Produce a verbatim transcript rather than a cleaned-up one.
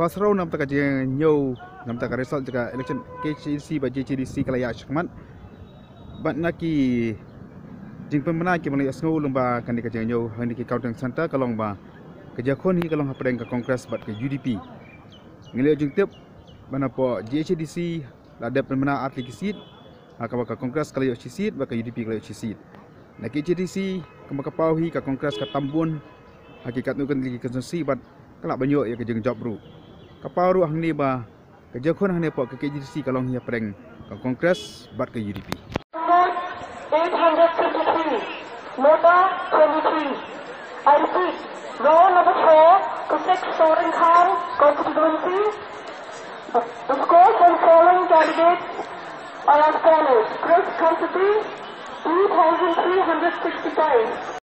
Pass through namta ka jingñiew namta ka result jong ka election K H A D C bad J H A D C ka la ïaid shakhmat. Bad na ki jingpynbna ki ba la ïohsngew lyngba kane ka jingñiew ha kine ki counting centre ka long ba ka jingkhun hi ka long hapdeng ka Congress bad ka U D P. Ngi la ïoh jingtip ba napoh J H A D C la dep pynbna ar tylli ki seat, ha kaba ka Congress ka la ïoh shi seat bad ka U D P ka la ïoh shi seat. Na K H A D C kumba ka paw hi ka Congress ka tam bun ha ki katno katne tylli ki constituency bad ka lah ban ïoh ïa ka jingjop ruh. Ka paw ruh hangne ba ka jingkhun hangne hapoh ka K H A D C ka long hi hapdeng ka Congress bad ka U D P. Eight hundred fifty-three, Nota twenty-three. I repeat, roll number four to six Sohryngkhang constituency. The scores for the following candidates are as follows. Chris Khamsati, two thousand three hundred sixty-five.